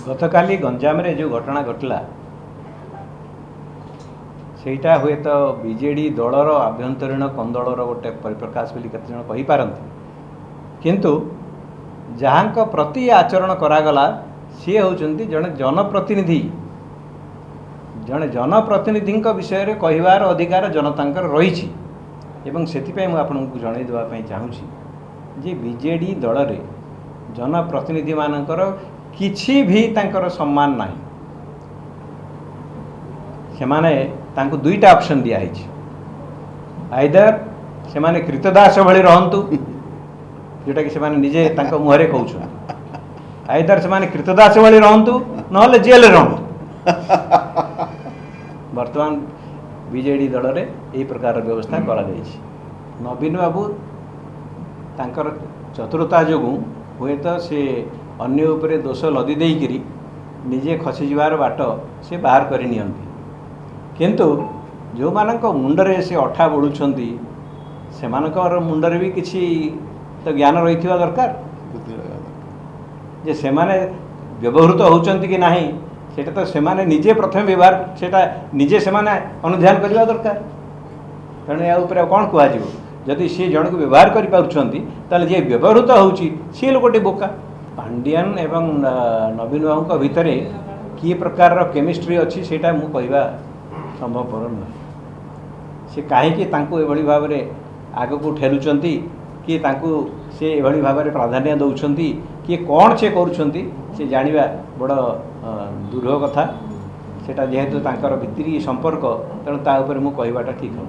ଗତକାଲି ଗଞ୍ଜାମରେ ଯେଉଁ ଘଟଣା ଘଟିଲା ସେଇଟା ହୁଏତ ବିଜେଡ଼ି ଦଳର ଆଭ୍ୟନ୍ତରୀଣ କନ୍ଦଳର ଗୋଟେ ପରିପ୍ରକାଶ ବୋଲି କେତେଜଣ କହିପାରନ୍ତି, କିନ୍ତୁ ଯାହାଙ୍କ ପ୍ରତି ଆଚରଣ କରାଗଲା ସିଏ ହେଉଛନ୍ତି ଜଣେ ଜନପ୍ରତିନିଧି। ଜଣେ ଜନପ୍ରତିନିଧିଙ୍କ ବିଷୟରେ କହିବାର ଅଧିକାର ଜନତାଙ୍କର ରହିଛି ଏବଂ ସେଥିପାଇଁ ମୁଁ ଆପଣଙ୍କୁ ଜଣାଇ ଦେବା ପାଇଁ ଚାହୁଁଛି ଯେ ବିଜେଡ଼ି ଦଳରେ ଜନପ୍ରତିନିଧିମାନଙ୍କର କିଛି ବି ତାଙ୍କର ସମ୍ମାନ ନାହିଁ। ସେମାନେ ତାଙ୍କୁ ଦୁଇଟା ଅପସନ୍ ଦିଆହେଇଛି, ଆଇଦର ସେମାନେ କ୍ରୀତଦାସ ଭଳି ରହନ୍ତୁ, ଯେଉଁଟାକି ସେମାନେ ନିଜେ ତାଙ୍କ ମୁହଁରେ କହୁଛନ୍ତି, ଆଇଦର ସେମାନେ କ୍ରୀତଦାସ ଭଳି ରହନ୍ତୁ ନହେଲେ ଜେଲରେ ରହନ୍ତୁ। ବର୍ତ୍ତମାନ ବିଜେଡ଼ି ଦଳରେ ଏହି ପ୍ରକାର ବ୍ୟବସ୍ଥା କରାଯାଇଛି। ନବୀନ ବାବୁ ତାଙ୍କର ଚତୁରତା ଯୋଗୁଁ ହୁଏତ ସେ ଅନ୍ୟ ଉପରେ ଦୋଷ ଲଦି ଦେଇକରି ନିଜେ ଖସିଯିବାର ବାଟ ସେ ବାହାର କରି ନିଅନ୍ତି, କିନ୍ତୁ ଯେଉଁମାନଙ୍କ ମୁଣ୍ଡରେ ସେ ଅଠା ବୋଳୁଛନ୍ତି ସେମାନଙ୍କର ମୁଣ୍ଡରେ ବି କିଛି ତ ଜ୍ଞାନ ରହିଥିବା ଦରକାର ଯେ ସେମାନେ ବ୍ୟବହୃତ ହେଉଛନ୍ତି କି ନାହିଁ, ସେଇଟା ତ ସେମାନେ ନିଜେ ପ୍ରଥମେ ବ୍ୟବହାର, ସେଇଟା ନିଜେ ସେମାନେ ଅନୁଧ୍ୟାନ କରିବା ଦରକାର। ତେଣୁ ଏହା ଉପରେ ଆଉ କ'ଣ କୁହାଯିବ? ଯଦି ସିଏ ଜଣକୁ ବ୍ୟବହାର କରିପାରୁଛନ୍ତି ତାହେଲେ ଯିଏ ବ୍ୟବହୃତ ହେଉଛି ସିଏ ଲୋକଟି ବୋକା। ପାଣ୍ଡିଆନ ଏବଂ ନବୀନ ବାବୁଙ୍କ ଭିତରେ କି ପ୍ରକାରର କେମିଷ୍ଟ୍ରି ଅଛି ସେଇଟା ମୁଁ କହିବା ସମ୍ଭବପର ନୁହେଁ। ସେ କାହିଁକି ତାଙ୍କୁ ଏଭଳି ଭାବରେ ଆଗକୁ ଠେଲୁଛନ୍ତି, କି ତାଙ୍କୁ ସେ ଏଭଳି ଭାବରେ ପ୍ରାଧାନ୍ୟ ଦେଉଛନ୍ତି, କି କ'ଣ ସେ କରୁଛନ୍ତି ସେ ଜାଣିବା ବଡ଼ ଦୁରୂହ କଥା। ସେଇଟା ଯେହେତୁ ତାଙ୍କର ଭିତିରି ସମ୍ପର୍କ, ତେଣୁ ତା ଉପରେ ମୁଁ କହିବାଟା ଠିକ୍ ହେବ।